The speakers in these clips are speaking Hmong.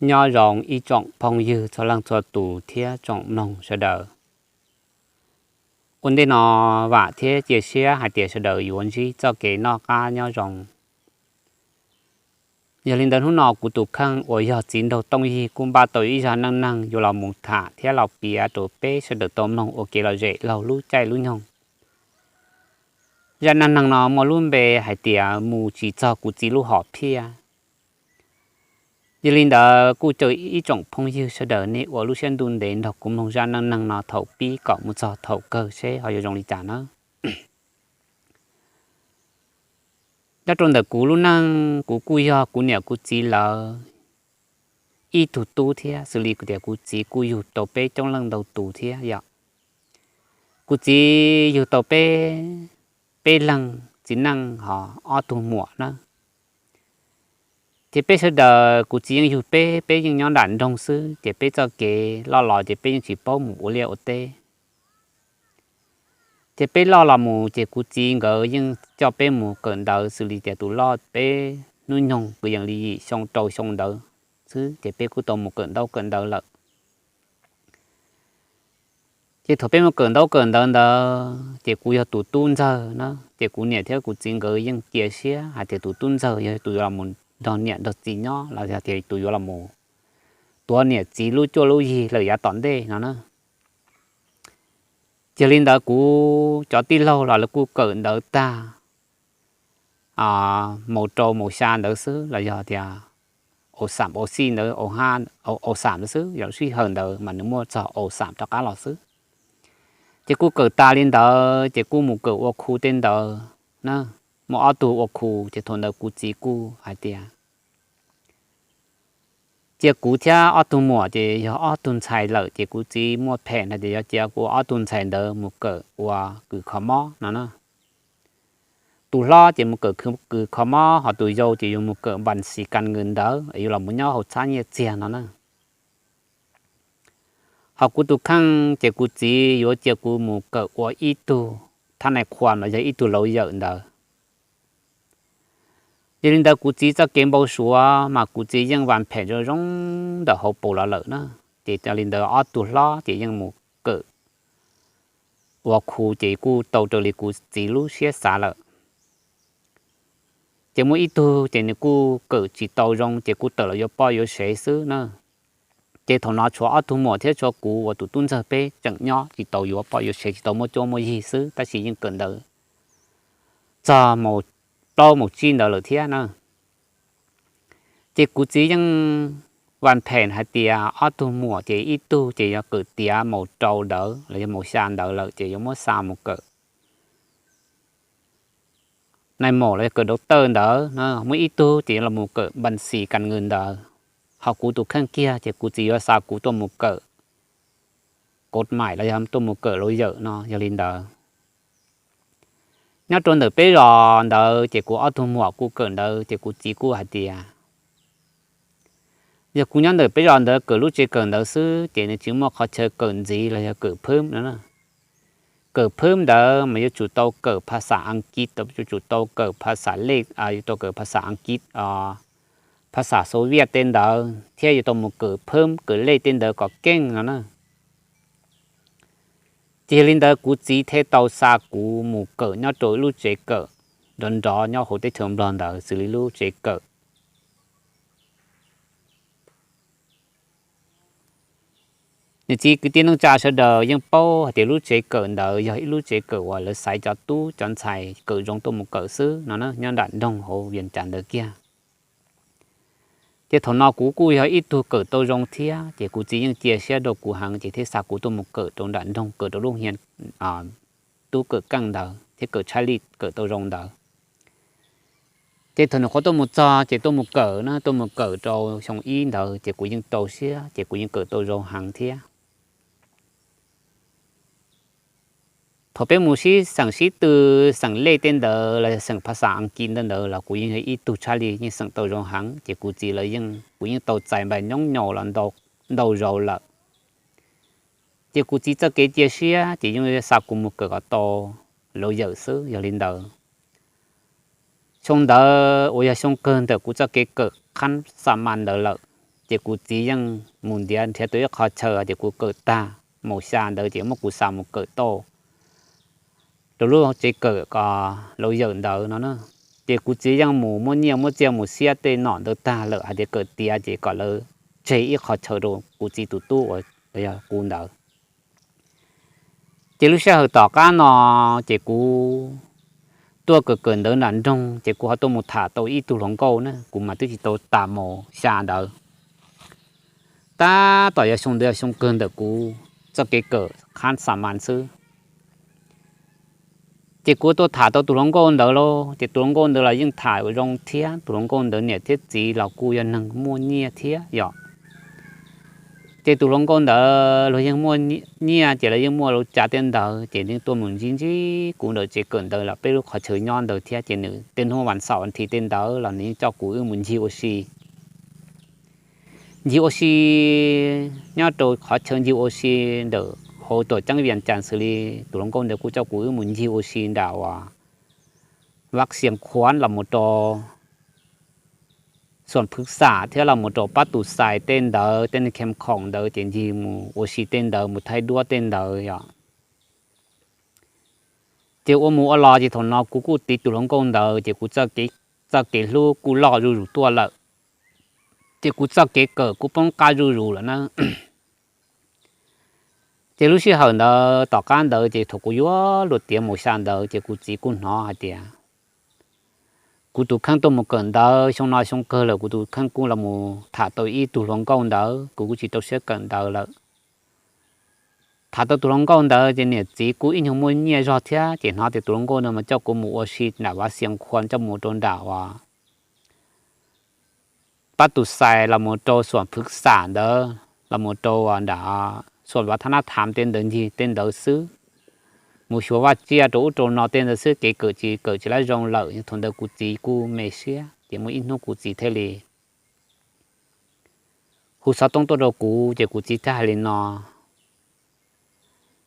Nyob zoo ib tsoom phooj ywg txhua leej txhua tus thiab tsoom mloog sawv daws. Ua ntej no vam thiab cia siab hais tias sawv daws yuav ntsib txoj kev noj qab nyob zoo. Yog li ntawd hnub no kuv tus kheej uas yog txiv nraug Tooj Yig kuj npaj tau ib zaj neej neeg yuav los mus tham thiab los piav rau peb sawv daws tau mloog ua kev lom zem laug lub caij lub nyoog. Zaj neej neeg no muaj lub npe hais tias mus tsis txog kuv txiv lub hom phiaj. Yog li ntawd kuj caw ib tsoom phooj ywg sawv daws nej ua lub siab ntuj ntev nrog kuv mloog zaj neej neeg no thaum pib kom mus txog thaum kawg seb ho yuav zoo li cas nawb. Nyob rau ntawm kuv lub neej, kuv kuj yog kuv niam kuv txiv lawv ib tug tub thiab, xws li tias kuv txiv kuj yug tau peb coob leej ntau tus thiab yom. Kuv txiv yug tau peb, peb leeg txiv neej ho ob tug muam na. Ces peb sawv daws kuv txiv yeej yug peb, peb yeej nyob nram nroog xwb, ces peb txoj kev loj los ces peb yeej tsis paub mus ua liaj ua teb. Ces peb loj los mus ces kuv txiv nkawd yeej coj peb mus kawm ntawv, xws li tias tus loj peb hnub nyoog kwv yees li yim xyoo rau xyoo ntawd xwb, ces peb kuj tau mus kawm ntaub kawm ntawv lawm. Ces thaum peb mus kawm ntaub kawm ntawv ntawd ces kuv yog tus tub ntxawg na, ces kuv niam thiab kuv txiv nkawd yeej cia siab hais tias tus tub ntxawg yog tus yuav los mus nrog niam nrog txiv nyob los yog tias tus yuav los mus tuav niam txiv lub cuab lub yig lawm yav tom ntej no na. Ces li ntawd kuv cov tij laug los lawv kuj kawm ntawv tag mus rau mus xya ntawd xwb los yog tias aus xam aus xij ntawd, aus xam ntawd xwb, yog sij hawm ntawd mas nws muaj txog aus xam rov qab los xwb. Ces kuj kawm tas li ntawd ces kuj mus kawm ua khu tej ntawd na. Muaj ob tug ua khu ces thaum ntawd kuv txiv kuj hais tias cia kuv thiab ob tug muam ces yog ob tug ntxhais lawm ces kuv txiv muaj phem hais tias yuav cia kuv ob tug ntxhais ntawd mus kawm ua kws kho mob no na. Tus hlob ces mus kawm kws kho mob, ho tus yau ces yuav mus kawm npas xis kas nws ntawd yuav los mus nyob hauv txhab nyiaj txiag no na. Ho kuv tus kheej ces kuv txiv yuav cia kuv mus kawm ua ib tug thab nais qhuas los yog ib tug lauv yawm ntawd. Yog li ntawd kuv txiv txoj kev npau suav mas kuv txiv yeej vas phem zoo zoo ntawm hauv paus los lawm na. Ces yog li ntawd ob tug hlob ces yeej mus kawm ua khu ces kuj tau raws li kuv txiv lub siab xav lawm. Ces muaj ib tug ces nws kuj kawm tsis tau zoo ces kuj tawm los yuav poj yuav sev xwb na. Ces thaum no tshuav ob tug muam thiab tshuav kuv uas tus tub ntxawg peb tseem nyob tsis tau yuav poj yuav sev, tsis tau muaj cuab muaj yig xwb, tab sis yeej kawm ntawv txog mus plaub mus tsib ntawd lawm thiab na. Ces kuv txiv yeej vas phem hais tias ob tug muam ces ib tug ces yog kawm tiav mus rau ntawd los yog mus xya ntawd lawm ces yuav muab xa mus kawm nais maum los yog kawm dau tawj ntawd na, muaj ib tug ces yuav los mus kawm npas xis kas nws ntawd. Ho kuv tus kheej kiag ces kuv txiv yuav xa kuv tuaj mus kawm kav maim los yog tuaj mus kawm lauv yawm no. Yog li ntawd, nyob rau ntawm peb zos ntawd ces kuv ob tug muam kuj kawm ntawd ces kuv txiv kuj hais tias yog kuv nyob ntawm peb zos ntawd kawm lub tsev kawm ntawd xwb ces nws tsis muaj qhov chaw kawm ntxiv los yog kawm phwb no. Kawm phwb ntawd mas yuav tsum tau kawm phas xas Askiv, yuav tsum tau kawm phas xas lej, yuav tau kawm phas xas Askiv, phas xas Soviet tej ntawd thiab yuav tau mus kawm phwb kawm lej tej ntawd kom keej no na. Ces yog li ntawd kuv txiv thiaj tau xa kuv mus kawm nyob rau ib lub tsev kawm nrov nrov nyob hauv teb chaws Nplog ntawd xws li lub tsev kawm Niam txiv kwv tij neej tsa sawv daws yeej paub hais tias lub tsev kawm ntawd yog ib lub tsev kawm uas lawv xaiv cov tub cov ntxhais kawm zoo tuaj mus kawm xwb no na, nyob nram nroog hauv Vias Cas ntawd kiag. Ces thaum no kuv kuj yog ib tug kawm tau zoo thiab, ces kuv txiv yeej cia siab rau kuv heev ces thiaj xa kuv tuaj mus kawm rau nram nroog, kawm rau lub hias tub kawm keej ntawd thiab kawm tshaj lij kawm tau zoo ntawd. Ces thaum nws qhuav tuaj mus txog ces tuaj mus kawm na, tuaj mus kawm rau xyoo ib ntawd ces kuv yeej rau siab ces kuv yeej kawm tau zoo heev thiab. Thaum peb mus sib xeem sib tw, xeem lej tej ntawd los yog xeem phas xas Askiv ntawd ntawd los kuv yeej yog ib tug tshaj lij yeej xeem tau zoo heev, ces kuv txiv lawv yeej, kuv yeej tau txais npais nyoob nyaus los ntau zaus lawm. Ces kuv txiv txoj kev cia siab ces yeej xa kuv mus kawm kom tau lauj yawm xwb. Yog li ntawd, xyoo ntawd uas yog xyoo kawg ntawm kuv txoj kev kawm qhab xa mas ntawd lawm. Ces kuv txiv yeej mus ntiav nrhiav tau ib qho chaw tias kuv kawm tag, mus xya ntawd ces muab kuv xa mus kawm tau rau lub tsev kawm kom laus yawm ntawd no na. Ces kuv txiv yeej mus muab nyiaj muab txiaj mus xiab tej nom ntawd tag lawm hais tias kawm tiav ces kom lawv tseg ib qho chaw rau kuv txiv tus tub uas yog kuv ntawd. Ces lub sij hawm tom qab no ces kuv tuaj kawm kawm ntawv nram nroog ces kuv ho tuaj mus tham tau ib tug hluas nkauj na, kuv mas twb tsis tau tas mus xya ntawd. Tab tom yog xyoo ntawd yog xyoo kawg ntawm kuv txoj kev kawm qhab xa mas xwb. Ces kuv tuaj tham tau tus hluas nkauj ntawd lauj, ces tus hluas nkauj ntawd los yeej tham zoo thiab, tus hluas nkauj ntawd niam thiab txiv los kuj yog neeg muaj nyiaj thiab yom. Ces tus hluas nkauj ntawd luag yeej muaj nyiaj ces lawv yeej muaj lub tsav tej ntawd ces nws tuaj mus ntsib ntsib kuv ntawm tsev kawm ntawv los peb lub qhov chaw nyob ntawd thiab ces nws tej hnub vas xaum vas thiv tej ntawd los nws yeej coj kuv wb mus ncig ua si ncig ua si nyob rau qhov chaw ncig ua si ntawm hauv tuam ceeb Vias Cas xws li tus hluas nkauj ntawd kuj coj kuv wb mus ncig ua si nram uas Vaj Xias Khuav los mus rau Xuam Phwv Xam thiab los mus rau Pab Tus Xais tej ntawd, tej neeg khem khoom ntawd ces ncig mus ua si tej ntawd, mus thaij duab tej ntawd yom. Ces ua mus ua los ces thaum no kuv kuj tiv tus hluas nkauj ntawd ces kuv txoj kev hlub kuj loj zuj zus tuaj lawm. Ces kuv txoj kev kawm kuj poob qab zuj zus lawm na. Ces lub sij hawm ntawd tom qab ntawd ces thaum kuv yuav luag tiav mus xya ntawd ces kuv txiv kuj hnov hais tias kuv tus kheej tuaj mus kawm ntawv xyoo no xyoo kawg lawm, kuv tus kheej kuj los mus tham tau ib tug hluas nkauj ntawd, kuv kuj tsis rau siab kawm ntawv lawm. Tham tau tus hluas nkauj ntawd ces niam txiv kuj ib nyuag muaj nyiaj zog thiab ces hnov tias tus hluas nkauj ntawd mas coj kuv mus ua si nram Vaj Xias Khuav coj mus rau nram uas Pab Tus Xais los mus rau Xuam Phwv Xam ntawd los mus rau nram Xuam Vaj Thab Nab Tham tej ntawd ncig tej ntawd xwb, mus xyuas vaj tsiaj rau ub rau no tej ntawd xwb, kev kawm tsis kawm tsis lab zoo lawm. Thaum ntawd kuv txiv kuj me siab ces muaj ib hnub kuv txiv thiaj li hu xov tooj tuaj rau kuv ces kuv txiv thiaj hais li no,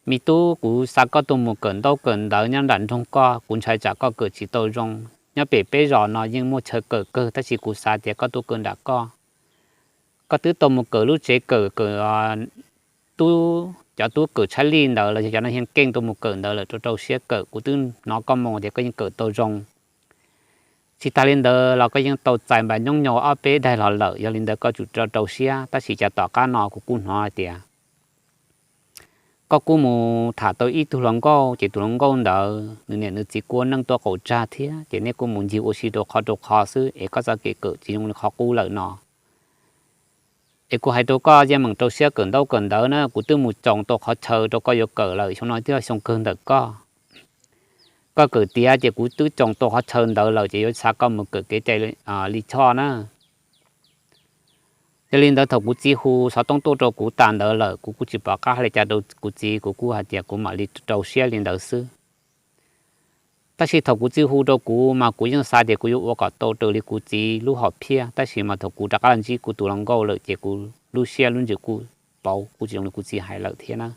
me tub, kuv xa koj tuaj mus kawm ntaub kawm ntawv nyob nram nroog koj, kuv ntshai tsam koj kawm tsis tau zoo. Nyob pem peb zos no yeej muaj chaw kawm kawg tab sis kuv xav tias koj tuaj kawm nram koj, koj twb tau mus kawm lub tsev kawm kawm tub, cov tub kawm tshab lij ntawd los yog cov neeg yeej keej tuaj mus kawm ntawd lawm rau rau siab kawm, kuv twb hnov koj moo tias koj yeej kawm tau zoo. Tsis tas li ntawd los koj yeej tau txais npas nyoob nyo ob peb daig los lawm, yog li ntawd koj tsum rau rau siab. Tab sis cas tom qab no kuv kuj hnov hais tias koj kuj mus tham tau ib tug hluas nkauj ces tus hluas nkauj ntawd nws niam nws txiv kuj ua neej tuaj qaum tsag thiab ces nej kuj mus ncig ua si rau qhov rau qhov xwb es koj txoj kev kawm tsis zoo li qhov qub lawm no. Es kuv hais rau koj yeej meem rau siab kawm ntaub kawm ntawv na, kuv twb mus tsoo tau qhov chaw rau koj yuav kawm lawm, xyoo no twb yog xyoo kawg ntawm koj. Koj kawm tiav ces kuv twb tsoo tau qhov chaw ntawd lawm ces yuav xa koj mus kawm kev cai li choj na. Yog li ntawd thaum kuv txiv hu xov tooj tuaj rau kuv tas ntawd lawm kuv kuj tsis pom qab hais li cas rau kuv txiv, kuv kuj hais tias kuv mam li rau siab li ntawd xwb. Tab sis thaum kuv txiv hu rau kuv mas kuv yeej xav tias kuv yuav ua kom tau raws li kuv txiv lub hom phiaj, tab sis mas thaum kuv rov qab los ntsib kuv tus hluas nkauj lawm ces kuv lub siab lub ntsws kuj pauv, kuj tsis zoo li kuv txiv hais lawm thiab na.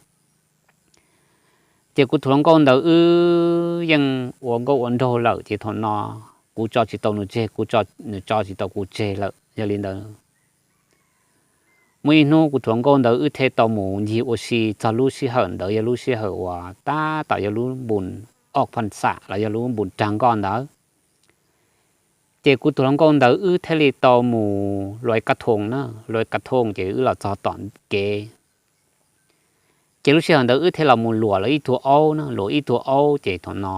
Ces kuv tus hluas nkauj ntawd wb yeej ua nkauj ua nraug lawm ces thaum no kuv tso tsis tau nws tseg, kuv tso, nws tso tsis tau kuv tseg lawm. Yog li ntawd muaj ib hnub kuv tus hluas nkauj ntawd wb thiaj tau mus ncig ua si txog lub sij hawm ntawd yog lub sij hawm uas tab tom yog lub npun ob phaj xam los yog lub npun rag nkoj ntawd. Ces kuv tus hluas nkauj ntawd wb thiaj li tau mus luas kaj thoos na, luas kaj thoos ces wb los txog tom kev. Ces lub sij hawm ntawd wb thiaj los mus luas lawv ib tug aub na, luas ib tug aub ces thaum no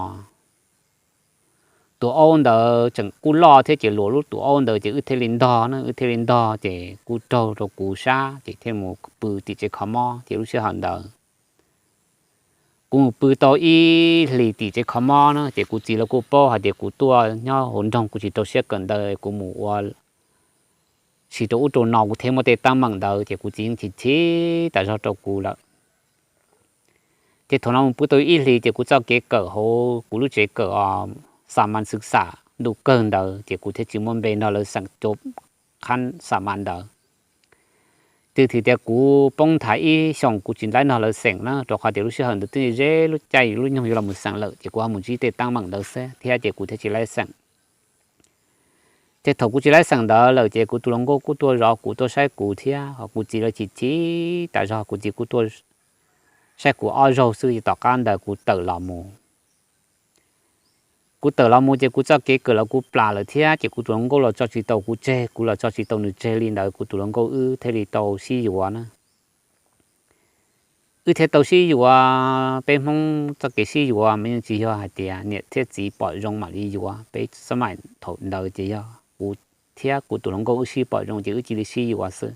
tus aub ntawd tseem kuj loj thiab ces luas lub tus aub ntawd ces wb thiaj li ntog na, wb thiaj li ntog ces kuj raug rau kuv sab ces thiaj mus pw tim tsev kho mob. Ces lub sij hawm ntawd kuv mus pw tau ib hlis tim tsev kho mob na ces kuv txiv los kuj paub hais tias kuv tuaj nyob hauv nroog kuv tsis rau siab kawm ntawv, kuv mus ua si rau ub rau no kuv thiaj muaj tej teeb meem ntawd ces kuv txiv yeej chim chim tas zog rau kuv lawm. Ces thaum no mus pw tau ib hlis ces kuv txoj kev kawm hauv kuv lub tsev kawm os, xa mas xwm xam ntu kawg ntawd ces kuv thiaj tsis muaj npe nrog lawv xeem cov qhab xa mas ntawd. Twb thim tias kuv poob nthav ib xyoos kuv tsis ntaib nrog lawv xeem na, rau qhov tias lub sij hawm ntawd twb ze lub caij lub nyoog yuav los mus xeem lawm ces kuv ho mus ntsib tej teeb meem ntawd xwb thiab ces kuv thiaj tsis laib xeem. Ces thaum kuv tsis laib xeem ntawd lawm ces kuv tus hluas nkauj kuj tuaj zov kuv, tuaj saib kuv thiab, ho kuv txiv los chim chim tas zog, kuv txiv kuj tuaj saib kuv ob zaug xwb ces tom qab ntawd kuv tawm los mus. Kuv tawm los mus ces kuv txoj kev kawm los kuv plam lawm thiab, ces kuv tus hluas nkauj los tso tsis tau kuv tseg, kuv los tso tsis tau nws tseg li ntawd, kuv tus hluas nkauj wb thiaj li tau sib yuav na. Wb thiaj tau sib yuav. Peb Hmoob txoj kev sib yuav mas yeej tsis yog hais tias niam thiab txiv pom zoo mam li yuav, peb xab maim thaum ntawd ces yog kuv thiab kuv tus hluas nkauj wb sib pom zoo ces wb cia li sib yuav xwb.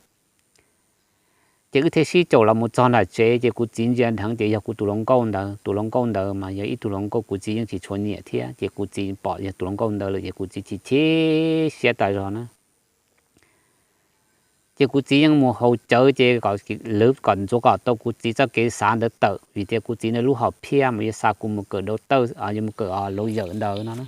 Ces wb thiaj sib caum los mus txog nram tsev, ces kuv txiv ntsia dheev ces yog kuv tus hluas nkauj ntawd. Tus hluas nkauj ntawd mas yog ib tug hluas nkauj kuv txiv yeej tsis tshua nyiam thiab, ces kuv txiv pom yog tus hluas nkauj ntawd lawm ces kuv txiv chim chim siab tas zog na. Ces kuv txiv yeej mus haus cawv ces kom ntxuav kom tau kuv txiv txoj kev xav ntawd tawm, vim tias kuv txiv ntawd lub hom phiaj mas yuav xa kuv mus kawm dau tawj, yuav mus kawm laus yawm ntawd no na.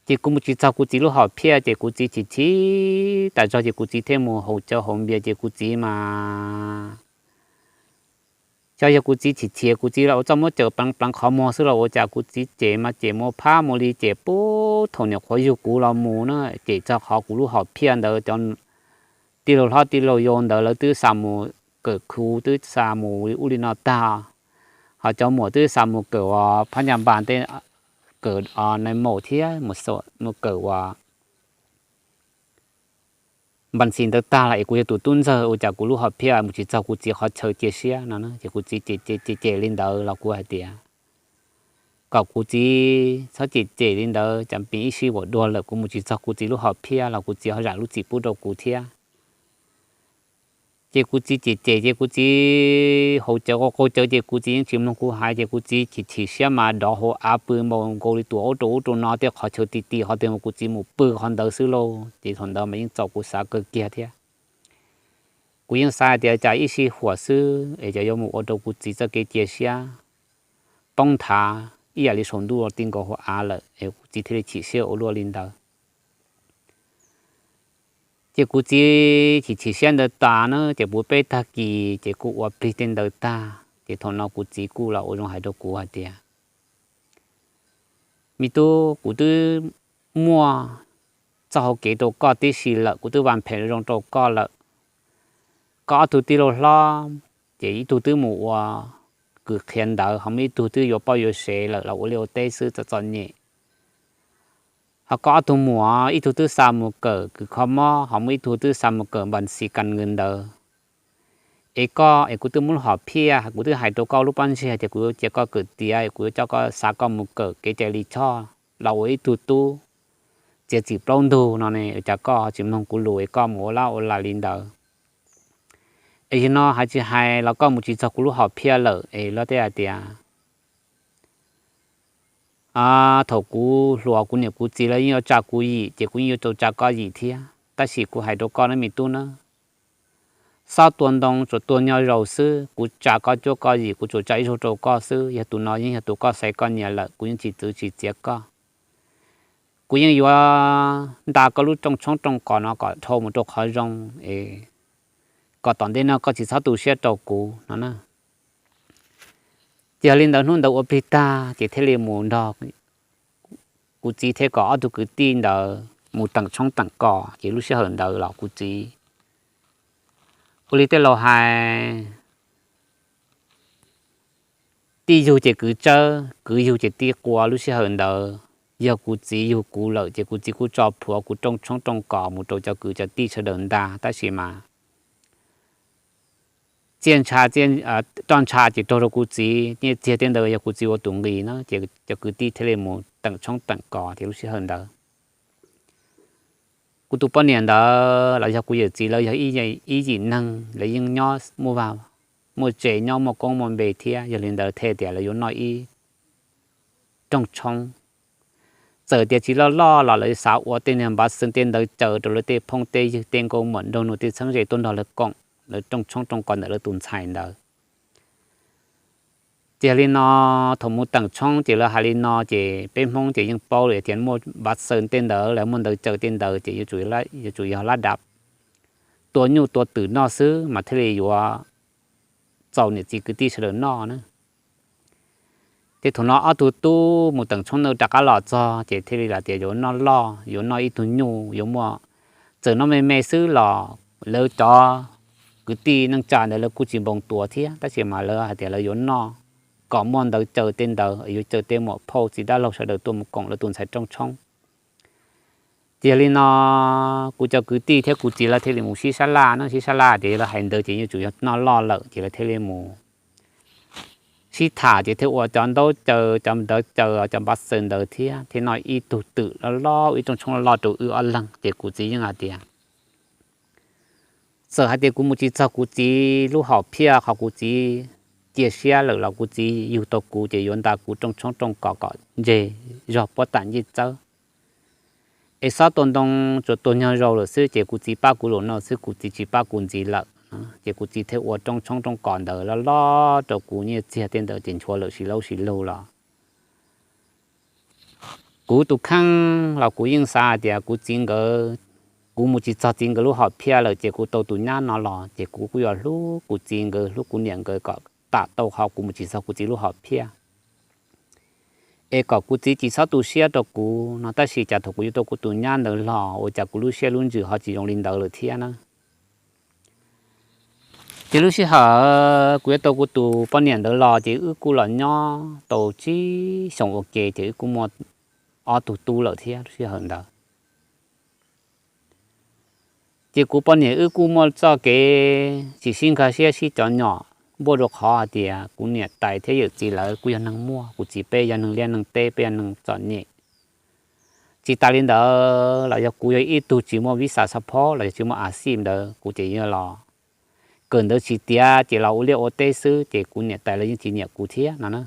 Ces kuv mus tsis txog kuv txiv lub hom phiaj ces kuv txiv chim chim tas zog ces kuv txiv thiaj mus haus cawv haus npias ces kuv txiv mas, xyov yog kuv txiv chim chim, kuv txiv los ua txuj muab cawm pleev pleev qhov muag xwb los ua cas kuv txiv cem mas cem mus phab mus li, cem puag thaum nyuam qhuav yug kuv los mus na, cem txog qhov kuv lub hom phiaj ntawd cov tij laug hlob tij laug yau ntawd lawv twb xa mus kawm khu, twb xa mus li ub li no tag, ho cov muam twb xa mus kawm uas phab nyas npas tej, kawm nais maum thiab mus kawm uas npas xis ntawd tag los es kuv yog tus tub ntxawg, ua cas kuv lub hom phiaj mus tsis txog kuv txiv qhov chaw cia siab no na. Ces kuv txiv cem cem cem li ntawd los kuv hais tias kom kuv txiv txhob cem cem li ntawd, cas pib ib sij huam dua lawm kuv mus tsis txog kuv txiv lub hom phiaj los kuv txiv ho zam lub txim pub rau kuv thiab. Ces kuv txiv cem cem ces kuv txiv haus cawv qaug qaug cawv ces kuv txiv yeej tsis mloog kuv hais ces kuv txiv chim chim siab mas dov hauv av pw npaum nkaus li tuam ub rau ub rau no tej qhov chaw ti ti qhov twg mas kuv txiv mus pw qhov ntawd xwb lauj. Ces thaum ntawd mas yeej txaus kuv xav kawg kiag thiab. Kuv yeej xav hais tias cas ib sij huam xwb es cas yuav mus ua rau kuv txiv txoj kev cia siab poob nthav ib yam li saum ntuj ti nkaus hauv av lawm es kuv txiv thiaj li chim siab ua luaj li ntawd. Ces kuv txiv chim chim siab ntawd tas na ces puv peb tag kis ces kuj ua plig tej ntawd tag ces thaum no kuv txiv kuj los ua zoo hais rau kuv hais tias, me tub, kuv twb muaj txoj hau kev rau koj tib si lawm, kuv twb vam phem zoo rau koj lawm. Koj ob tug tij laug hlob ces ib tug twb mus ua kws qhia ntawv ho muaj ib tug twb yuav poj yuav sev lawm los ua liaj ua teb xwb txom txom nyem. Ho koj ob tug muam ib tug twb xa mus kawm kws kho mob ho muaj ib tug twb xa mus kawm npas xis kas nws ntawd. Es koj es kuv twb muab lub hom phiaj, kuv twb hais rau koj lub pob ntseg tias kuv yuav cia koj kawm tiav, kuv yuav coj koj, xa koj mus kawm kev cai lij choj los ua ib tug tub txiav txim plaub ntug no ne, cas koj tsis mloog kuv lus es koj mus ua lab ua lam li ntawd. Es yog no hais tsis hais los koj mus tsis txog kuv lub hom phiaj lawm es luag tej hais tias thaum kuv hluas kuv niam kuv txiv lawv yeej yuav tsa kuv yim ces kuv yeej yuav tau tsa koj yim thiab. Tab sis kuv hais rau koj na me tub na, xob tua ntoo tsuas tua nyob zaus xwb, kuv tsa koj cuab koj yim kuv tsuas tsa ib zaug rau koj xwb. Yog tus no yeej yog tus koj xaiv koj nyiam lawm, kuv yeej tsis txwv tsis txiav koj. Kuv yeej yuav nta koj lub rooj tshoob rooj kos no kom dhau mus rau qhov zoo es kom tom ntej no koj tsis txhob tu siab rau kuv no na. Ces yog li ntawd hnub ntawd ua plig tag ces thiaj li mus nrog kuv txiv thiab kom ob tug kwv tij ntawd mus teem tshoob teem kos. Ces lub sij hawm ntawd los kuv txiv ua li tej laus hais, tij yug ces kwv tsawb, kwv yug ces tij qua. Lub sij hawm ntawd yog kuv txiv yug kuv lawm ces kuv txiv kuj tso plhuav kuv rooj tshoob rooj kos mus rau cov kwv cov tij sawv daws ntag. Tab sis mas txiaj ntsha, roj ntsha ces raug rau kuv txiv, nyiaj txiag tej ntawd yog kuv txiv ua tus nqis na. Ces cov kwv tij thiaj li mus teem tshoob teem kos. Ces lub sij hawm ntawd kuv tus poj niam ntawd los yog kuv yawm txiv lawv yog ib yim neeg, lawv yeej nyob muaj vaj muaj tse, nyob muaj koob muaj npe thiab. Yog li ntawd thiaj tias lawv yuav noj ib rooj tshoob. Txawm tias tsis loj loj los lawv xav ua tej niag npav xwm tej ntawd caw rau lawv tej phooj tej ywg tej nkauj muam nraug nus tej txheeb ze tuaj nrog lawv koom lawv rooj tshoob rooj kos ntawm lawv tus ntxhais ntawd. Ces yog li no thaum mus teem tshoob ces lawv hais li no ces peb Hmoob ces yeej paub lawm tias muaj npav xwm tej ntawd los muaj ntawv caw tej ntawd ces yuav tsum yog lab dav tua nyuj tua twm noj xwb mas thiaj li yuav txaus niam txiv kwv tij sawv daws noj na. Ces thaum no ob tug tub mus teem tshoob no rov qab los txog ces thiaj li hais tias yuav noj loj, yuav noj ib tug nyuj, yuav muaj, txawm noj me me xwb los lawv cov kwv tij neej tsa ntawd lawv kuj tsis npoo tuav thiab, tab sis mas lawv hais tias lawv yuav noj kom muaj ntawv caw tej ntawd, yuav caw tej muam phauj txiv dab laug sawv daws tuaj mus koom lawv tus ntxhais rooj tshoob. Ces yog li no kuv cov kwv tij thiab kuv txiv lawv thiaj li mus sib sab laj no, sib sab laj ces lawv hais ntawd ces yuav tsum yog noj loj lawm ces lawv thiaj li mus sib tham ces thiaj ua cov ntaub caw, cov ntawv caw, cov npav xaws ntawd thiab thiaj noj ib tug twm loj loj, ib rooj tshoob loj loj rau wb ob leeg. Ces kuv txiv yeej hais tias txawm hais tias kuv mus tsis txog kuv txiv lub hom phiaj qhov kuv txiv cia siab lawm los kuv txiv yug tau kuv ces yuav nta kuv rooj tshoob rooj kos kom ntseg zog puab tam ncej txawb, es xob tua ntoo tsuas tua nyog zaus lawm xwb ces kuv txiv pab kuv zaum no xwb, kuv txiv tsis pab kuv ntxiv lawm. Ces kuv txiv thiaj ua rooj tshoob rooj kos ntawd loj loj rau kuv, nyiaj txiag tej ntawd ces nchuav lawm sib laub sib lug los kuv tus kheej los kuv yeej xav hais tias kuv txiv nkawd, kuv mus tsis txog txiv nkawd lub hom phiaj lawm ces kuv tau tus nyab no los ces kuv kuj yuav hlub kuv txiv nkawd, hlub kuv niam nkawd kom tam tau qhov kuv mus tsis txog kuv txiv lub hom phiaj, es kom kuv txiv tsis txhob tu siab rau kuv no. Tab sis cas thaum kuv yuav tau kuv tus nyab ntawd los ua cas kuv lub siab lub ntsws ho tsis zoo li ntawd lawm thiab na. Ces lub sij hawm kuv yuav tau kuv tus poj niam ntawd los ces wb kuj los nyob tau tsib xyoos ua ke ces wb kuj muaj ob tug tub lawm thiab lub sij hawm ntawd. Ces kuv poj niam wb kuj muaj txoj kev tsis sib nkag siab sib cov nyom npuaj rau qhov hais tias kuv niam tais thiab yawm txiv lawv kuj yog neeg muaj, kuv txiv peb yog neeg liaj neeg teb, peb yog neeg txom nyem. Tsis tas li ntawd los yog kuv yog ib tug tsis muaj vis xav xav phob los yog tsis muaj a xij ntawd kuv ces yog los kawm ntawv tsis tiav ces los ua liaj ua teb xwb ces kuv niam tais lawv yeej tsis nyiam kuv thiab no na.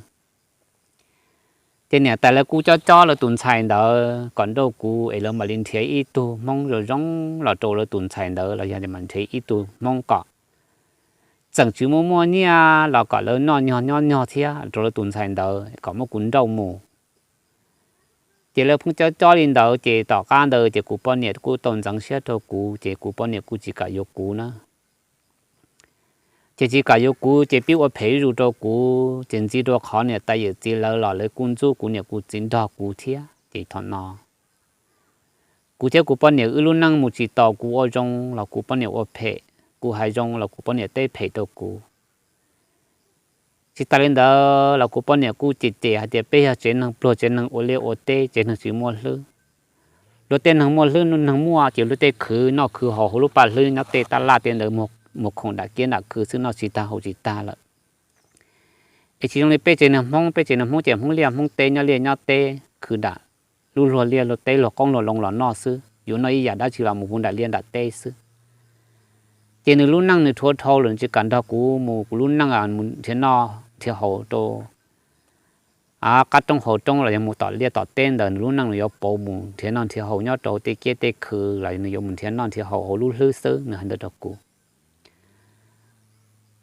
Ces niam tais lawv kuj cob cob lawv tus ntxhais ntawd kom nrauj kuv es lawv mam li nrhiav ib tug hmoob zoo zoo los rau lawv tus ntxhais ntawd los yog mam nrhiav ib tug hmoob kom txawm tsis muaj muaj nyiaj los kom lawv noj nyog nyob nyog thiab rau lawv tus ntxhais ntawd kom muab kuv nrauj mus. Ces lawv pheej cob cob li ntawd ces tom qab ntawd ces kuv poj niam kuj tau ntxeev siab rau kuv ces kuv poj niam kuj tsis kam yuav kuv na. Ces tsis kam yuav kuv ces pib ua phem zuj zus rau kuv ces ntxiv rau qhov niam tais yawm txiv lawv los lawv kuj ntxub kuv niam kuv txiv nrog kuv thiab ces thaum no kuv thiab kuv poj niam wb lub neej mus tsis taus, kuv ua zoo los kuv poj niam ua phem, kuv hais zoo los kuv poj niam teb phem rau kuv. Tsis tas li ntawd los kuv poj niam kuj cem cem hais tias peb yog tsev neeg pluag, tsev neeg ua liaj ua teb, tsev neeg tsis muaj hlwb. Luag tej neeg muaj hlwb, neeg muaj ces luag tej khwv noj khwv haus hauv lub paj hlwb nyob tej tab laj tej ntawd, mus khoom nram kiab nram khw xwb, noj tsis tag haus tsis tag lawm. Es tsis zoo li peb tsev neeg Hmoob, peb tsev neeg Hmoob ces Hmoob liaj Hmoob teb, nyob liaj nyob teb, khwv nram lub luag liaj luag teb, luag qoob luag loo los noj xwb, yuav noj ib yam dab tsi los mus hu nram liaj nram teb xwb. Ces nws lub neej nws rhuav dhau lawm, nws tsis kam nrog kuv mus, kuv lub neej mus nrhiav noj nrhiav haus rau qab roob hauv roob los yog mus tom liaj tom teb ntawd, nws lub neej nws yuav pauv mus nrhiav noj nrhiav haus nyob rau tej kiab tej khw los nws yuav mus nrhiav noj nrhiav haus hauv lub hlwb xwb, nws hais ntawd rau kuv.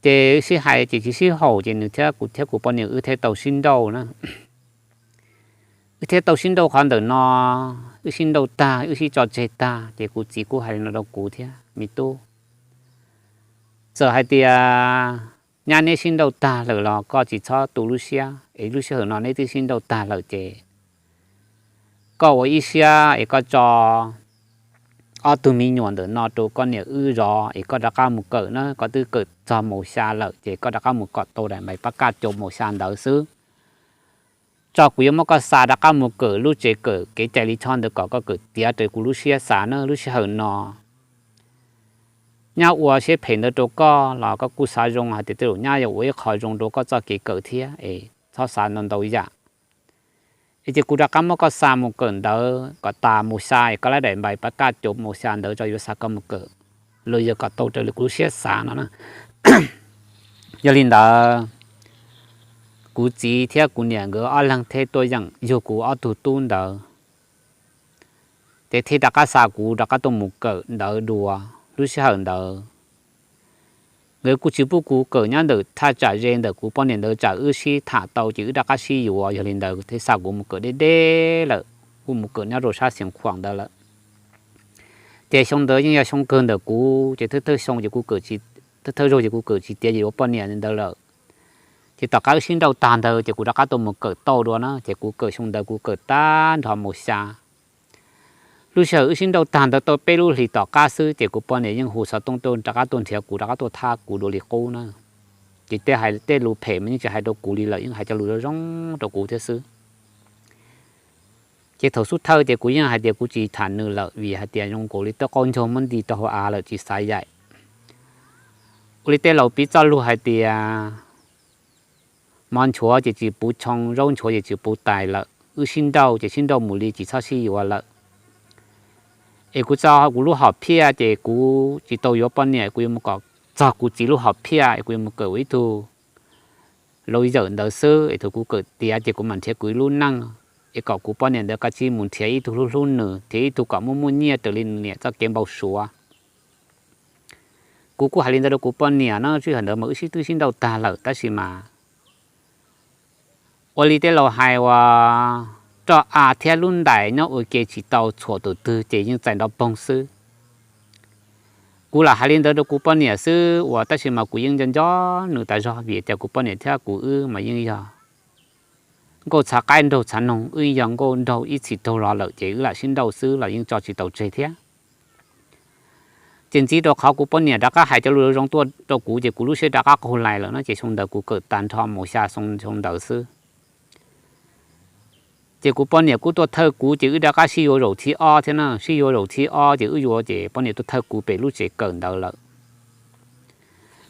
Ces wb sib hais ces tsis sib haum ces nws thiab kuv thiab kuv poj niam wb thiaj tau sib nrauj na. Wb thiaj tau sib nrauj qhov ntawm no, wb sib nrauj tag wb sib tso tseg tag ces kuv txiv kuj hais li no rau kuv thiab, me tub, txawm hais tias nyab neb sib nrauj tag lawm los koj tsis txhob tu lub siab, es lub sij hawm no neb twb sib nrauj tag lawm ces koj ua ib siab es koj tso ob tug me nyuam ntawm no rau koj niam wb zov es koj rov qab mus kawm na, koj twb kawm txog mus xya lawm ces koj rov qab mus kom tau daim npais pab kaj cau mus xya ntawd xwb. Tso kuv yuav muab koj xa rov qab mus kawm lub tsev kawm kev cai lij choj ntawd kom koj kawm tiav raws kuv lub siab xav na. Lub sij hawm no nyab ua siab phem ntawd rau koj los koj kuj xav zoo hais tias tej zaum nyab yuav ua ib qho zoo rau koj txoj kev kawm thiab es txhob xav ntau ntau yam. Es ces kuv rov qab muab koj xa mus kawm ntawv kom tas mus xya es koj laib daim npais pab kaj cau mus xya ntawd tso yuav xa koj mus kawm los yog kom tau raws li kuv lub siab xav no na. Yog li ntawd, kuv txiv thiab kuv niam nkawd ob leeg thiaj tuaj yeem yug kuv ob tug tub ntawd, ces thiaj rov qab xa kuv rov qab tuaj mus kawm ntawv dua. Lub sij hawm ntawd nkawd kuj tsis pub kuv kawm nyob ntawm thaj tsam ze ntawm kuv poj niam ntawd tsam wb sib tham tau ces wb rov qab sib yuav. Yog li ntawd thiaj xa kuv mus kawm deb deb lawm, kuj mus kawm nyob rau sab Xeev Khuam ntawd lawm. Ces xyoo ntawd yeej yog xyoo kawg ntawm kuv ces thawj thawj xyoo ces kuv kawm, thawj thawj zaug ces kuv kawm tsis tiav ces yuav poj niam ntawd lawm. Ces tom qab wb sib nrauj tag ntawd ces kuv rov qab tuaj mus kawm tau dua na, ces kuv kawm xyoo ntawd kuv kawm tag nrho mus xya. Lub sij hawm wb sib nrauj tag ntawd tau peb lub hlis tom qab xwb ces kuv poj niam yeej hu xov tooj tuaj rov qab tuaj nrhiav kuv rov qab tuaj thab kuv dua li qub na. Ces tej hais tej lus phem mas yeej tsis hais rau kuv li lawm, yeej hais cov lus zoo zoo rau kuv thiab xwb. Ces thaum xub thawj ces kuv yeej hais tias kuv tsis tham nws lawm vim hais tias zoo nkaus li tej qaub ncaug muab nti rau hauv av lawm tsis xav yaim. Ua li tej laus piv txoj lus hais tias mov nchuav ces tsis puv tshoo, zaub nchuav ces tsis puv tais lawm, wb sib nrauj ces sib nrauj mus li tsis txhob sib yuav lawm. Es kuv txog kuv lub hom phiaj ces kuv tsis tau yuav poj niam, kuv yuav mus kom txog kuv txiv lub hom phiaj es kuv yuav mus kawm ua ib tug laus yawm ntawd xwb es thaum kuv kawm tiav ces kuv mam nrhiav kuv ib lub neej, es kom kuv poj niam ntawd kav tsij mus nrhiav ib tug hlub hlub nws, nrhiav ib tug kom muaj muaj nyiaj raws li nws niam txoj kev npau suav. Kuv kuj hais li ntawd rau kuv poj niam na, sij hawm ntawd mas wb sib twb sib nrauj tag lawm tab sis mas ua li tej laus hais uas roj av thiab lub ntais nyob ua ke tsis tau txhuam tus twg ces yeej txais nrov poog xwb. Kuv lam hais li ntawd rau kuv poj niam xwb uas tab sis mas kuv yeej nco nco nws tas zog vim tias kuv poj niam thiab kuv wb mas yeej yog nkauj txhav qaib nraug txhav noog, wb yog nkauj nraug ib txhis raug los lawm ces wb lam sib nrauj xwb los yeej tso tsis tau tseg thiab. Ces ntxiv rau qhov kuv poj niam rov qab hais cov lus zoo tuaj rau kuv ces kuv lub siab rov qab qaug lais lawm no ces xyoo ntawd kuv kawm tag nrho mus xya xyoo ntawd xwb. Ces kuv poj niam kuj tuaj thawj kuv ces wb rov qab sib yuav zaum thib ob thiab na, sib yuav zaum thib ob ces wb yuav ces poj niam tuaj thawj kuv pem lub tsev kawm ntawd lawm.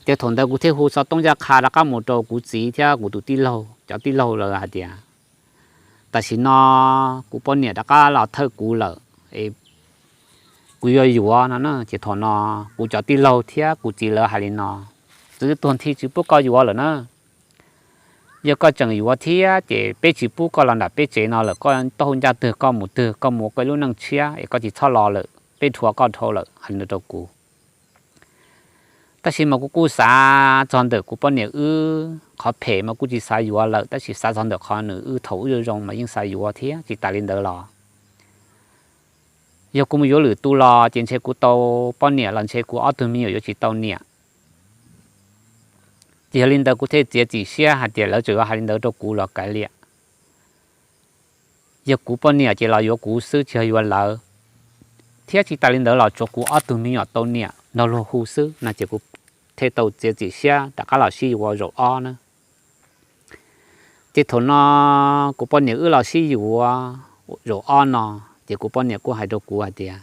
Ces thaum ntawd kuv thiaj hu xov tooj ncaj qha rov qab mus rau kuv txiv thiab kuv tus tij laug, cov tij laug lawv hais tias tam sim no kuv poj niam rov qab los thawj kuv lawm, kuv yuav yuav no na. Ces thaum no kuv cov tij laug thiab kuv txiv lawv hais li no, txwv tuag nthi tsis pub koj yuav lawm na. Yog koj tseem yuav thiab ces peb tsis pub koj los nram peb tsev no lawm, koj taub hau ncaj twg koj mus twg, koj mus ua koj lub neej tshiab es koj tsis txhob los lawm, peb rhuav koj dhau lawm, hais li ntawd rau kuv. Tab sis mas kuv kuj xav txog ntawm kuv poj niam wb, qhov phem mas kuj tsis xav yuav lawm tab sis xav txog ntawm qhov nws wb thaum wb zoo zoo mas yeej xav yuav thiab tsis tas li ntawd los yog kuv mus yuav lwm tus los ces ntshe kuv tau poj niam los ntshe kuv ob tug me nyuam yuav tsis tau niam. Ces yog li ntawd kuv thiaj txiav txim siab hais tias lawv tseem yuav hais li ntawd rau kuv los kav liam, yog kuv poj niam ces los yuav kuv xwb tsis yog yuav lawv, thiab tsis tas li ntawd los tsuav kuv ob tug me nyuam tau niam nrog luag hu xwb no ces kuv thiaj tau txiav txim siab rov qab los sib yuav zaum ob na. Ces thaum no kuv poj niam wb los sib yuav zaum ob no, ces kuv poj niam kuj hais rau kuv hais tias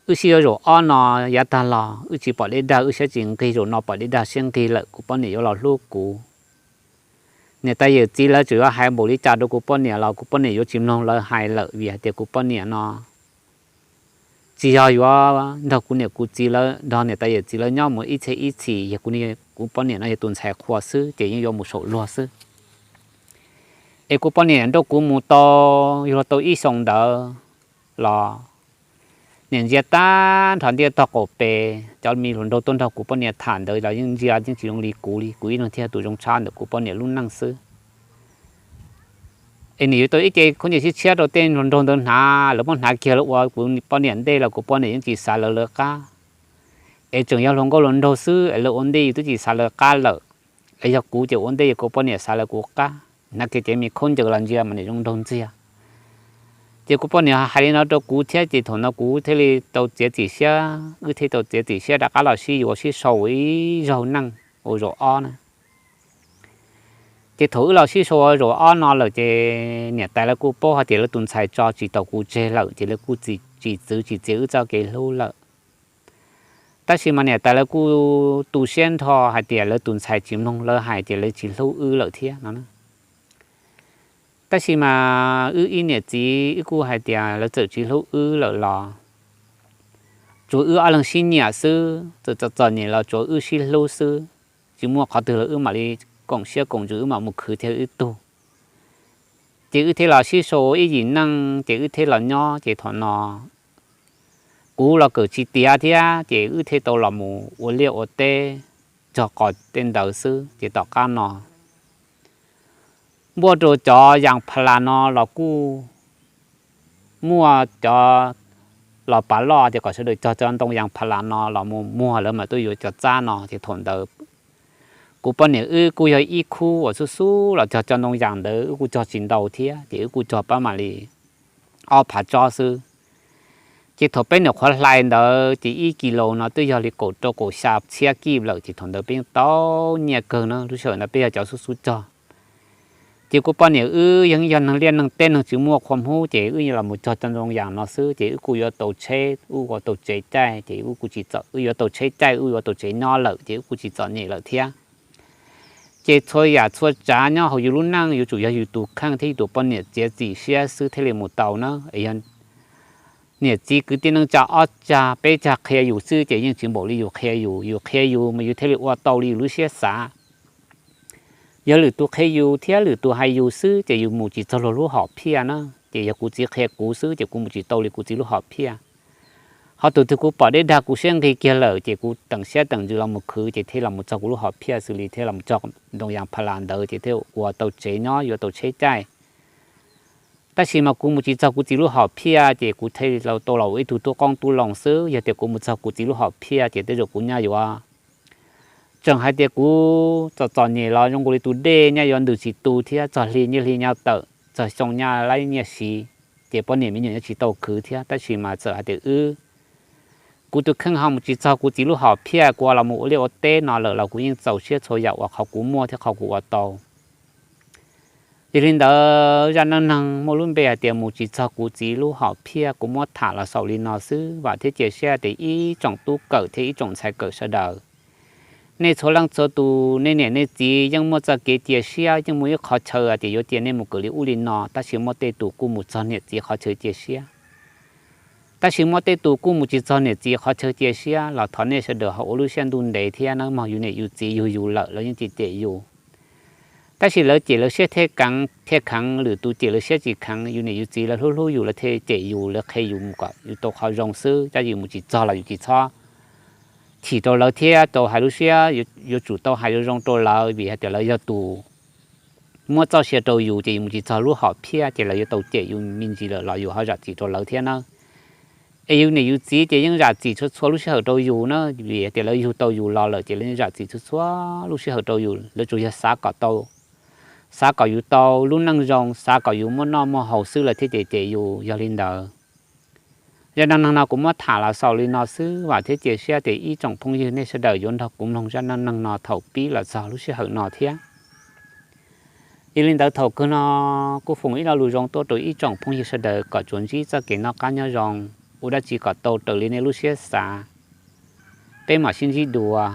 wb sib yuav zaum ob no yav tag los wb tsis pom deb dag wb siab tsis nqig, zaum no pom deb dag siab nqig lawm kuv poj niam yuav los hlub kuv. Niam tais yawm txiv lawv tseem yuav hais npaum li cas rau kuv poj niam los kuv poj niam yuav tsis mloog lawv hais lawm vim hais tias kuv poj niam no tsis yog yuav nrog kuv niam kuv txiv lawv nrog niam tais yawm txiv lawv nyob mus ib txhis ib txhis, yog kuv poj niam no yog tus ntxhais qhua xwb ces yeej yuav mus saum luag xwb. Es kuv poj niam nrauj kuv mus tau, yuav luag tau ib xyoos ntawd los niam ntsia tag nrho ntiaj tog qaum pes, cov me hluas nraug tuaj nrog kuv poj niam tham ntawd los yeej ntsia yeej tsis zoo li kuv li, kuv ib leeg thiaj tus zoo tshaj ntawm kuv poj niam lub neej xwb. Es nws yuav tau ib ce khaub ncaws tshiab tshiab rau tej hluas nraug ntawd hnav, lawv muab hnav kiag lawv ua kuv poj niam ntej los kuv poj niam yeej tsis xav lawv lawv qab. Es tseem yog hluas nkauj hluas nraug xwb es lawv ua ntej yus twb tsis xav lawv qab lawm. Es yog kuv ces ua ntej yog kuv poj niam xav lawv kuv qab, hnav kiag cev me khaub ncaws los ntsia mas niam zoo nraug ntxiag. Ces kuv poj niam hais li no rau kuv thiab ces thaum no kuv thiaj li tau txiav txim siab, wb thiaj tau txiav txim siab rov qab los sib yuav sib sau ua ib zaug neej ua zaum ob na. Ces thaum wb los sib sau ua zaum ob no lawm ces niam tais lawv kuj paub hais tias lawv tus ntxhais tso tsis tau kuv tseg lawm ces lawv kuj tsis txwv tsis txiav wb txoj kev hlub lawm. Tab sis mas niam tais lawv kuj tu siab nrho hais tias lawv tus ntxhais tsis mloog lawv hais ces lawv tsis hlub wb lawm thiab no. Tab sis mas wb ib niam txiv wb kuj hais tias lawv txawm tsis hlub wb lawm los tsuav wb ob leeg sib nyiam xwb, txawm txom txom nyem los tsuav wb sib hlub xwb, tsis muaj qhov twg los wb mam li koom siab koom ntsws wb mam mus khwv thiab wb tug. Ces wb thiaj los sib sau ib yim neej ces wb thiaj los nyob ces thaum no kuv los kawm tsis tiav thiab ces wb thiaj tau los mus ua liaj ua teb txog qos tej ntawd xwb ces tom qab no npuaj rau cov yas pha las no los kuj muaj cov los pav loj ces kom sawv daws cog cov ntoo yas pha las no los mus muag lawv mam tuaj yuav cov txab no ces thaum ntawd Kuv poj niam wb kuj yog ib khub uas xub xub los cog cov ntoo yas ntawd, wb kuj cog tsis ntau thiab, ces wb kuj cog pab mam li ob phav tsob xwb. Ces thaum peb nyuam qhuav hlais ntawd ces ib kis laus no twb yog li kaum rau kaum xya txhiab kib lawm, ces thaum ntawd peb yeej tau nyiaj kawg na, lub sij hawm ntawd peb yog cov xub xub cog. Ces kuv poj niam wb yeej yog neeg liaj neeg teb, neeg tsis muaj qhua hmub, ces wb los mus cog cov ntoo yas no xwb, ces wb kuj yuav tau tsheb, wb ua tau tsev caij, ces wb kuj tsis txom, wb yuav tau tsheb caij, wb yuav tau tsev nyob lawm, ces wb kuj tsis txom nyem lawm thiab. Ces txhua yam txhua tsav nyob hauv yus lub neej yuav tsum yog yus tus kheej thiab yus tus poj niam txiav txim siab xwb thiaj li mus tau na. Yog niam txiv kwv tij neej tsa ob cag peb cag qhia yus xwb ces yeej tsis npaum li yus qhia yus. Yus qhia yus mas yus thiaj li ua tau li yus lub siab xav. Yog lwm tus qhia yus thiab lwm tus hais yus xwb ces yus mus tsis txog luag lub hom phiaj na. Ces yog kuv txiv qhia kuv xwb ces kuv mus tsis tau li kuv txiv lub hom phiaj. Ho tus twg kuv pom deb dag kuv siab nqig kiag lawm ces kuv teem siab teem ntsws los mus khwv ces thiaj los mus txog kuv lub hom phiaj xws li thiaj los txog ntoo yas pha las ntawd ces thiaj ua tau tsev nyob, yuav tau tsheb caij. Tab sis mas kuv mus tsis txog kuv txiv lub hom phiaj ces kuv thiaj tau los ua ib tug tub qoob tub loo xwb. Yog tias kuv mus txog kuv txiv lub hom phiaj ces tej zaum kuv nyaj yuav, tseem hais tias kuv txom txom nyem los zoo nkaus li tus dej, nyaj yuav ntws tsis tu thiab, txog hli nyiaj hli nyaj tawm, txog xyoo nyaj laib nyiaj siv, ces poj niam me nyuam yuav tsis tau khwv thiab. Tab sis mas txawm hais tias wb, kuv tus kheej ho mus tsis txog kuv txiv lub hom phiaj, kuv los mus ua liaj ua teb no lawm los kuv yeej txaus siab txhua yam uas qhov kuv muaj thiab qhov kuv ua tau. Yog li ntawd zaj neej neeg muaj lub npe hais tias mus tsis txog kuv txiv lub hom phiaj kuv muab tham los xaus li no xwb, vam thiab cia siab tias ib tsoom tub kawm thiab ib tsoom ntxhais kawm sawv daws, nej txhua leej txhua tus, nej niam nej txiv yeej muaj txoj kev cia siab, yeej muaj ib qhov chaw tias yuav cia nej mus kawm li ub li no, tab sis muaj tej tus kuj mus txog niam txiv qhov chaw cia siab. Tab sis muaj tej tus kuj mus tsis txog niam txiv qhov chaw cia siab los thov nej sawv daws ho ua lub siab ntuj ntev thiab nawb mog. Yus niam yus txiv yug yus lawm lawv yeej cem cem yus, tab sis lawv cem lawv siab thiaj kheev, lwm tus cem lawv siab tsis kheev. Yus niam yus txiv lawv hlub hlub yus lawv thiaj cem yus, lawv qhia yus mus kom yus tau qhov zoo xwb, tab sis yus mus tsis txog los yus tsis txhob chim rau lawv thiab tau hais lub siab, yuav tsum tau hais zoo zoo rau lawv vim hais tias lawv yog tus muab txoj sia rau yus, ces yus mus tsis txog lub hom phiaj ces lawv yuav tau cem yus me ntsis lawm los yus ho zam txim rau lawv thiab nawb. Es yus niam yus txiv ces yeej zam txim txhua txhua lub sij hawm rau yus na, vim tias lawv yug tau yus los lawm ces lawv yeej zam txim txhua txhua lub sij hawm rau yus, lawv tsuas yog xav kom tau, xav kom yus tau lub neej zoo, xav kom yus muaj noj muaj haus xwb lawv thiaj cem cem yus. Yog li ntawd, zaj neej neeg no kuv muab tham los xaus li no xwb, vam thiab cia siab tias ib tsoom phooj ywg nej sawv daws yuav nrog kuv mloog zaj neej neeg no thaum pib los txog lub sij hawm no thiab. Yog li ntawd thaum kawg no kuj foom ib lo lus zoo tuaj rau ib tsoom phooj ywg sawv daws kom tsuas ntsib txoj kev noj qab nyob zoo, ua dab tsi kom tau raws li nej lub siab xav. Peb mam sib ntsib dua.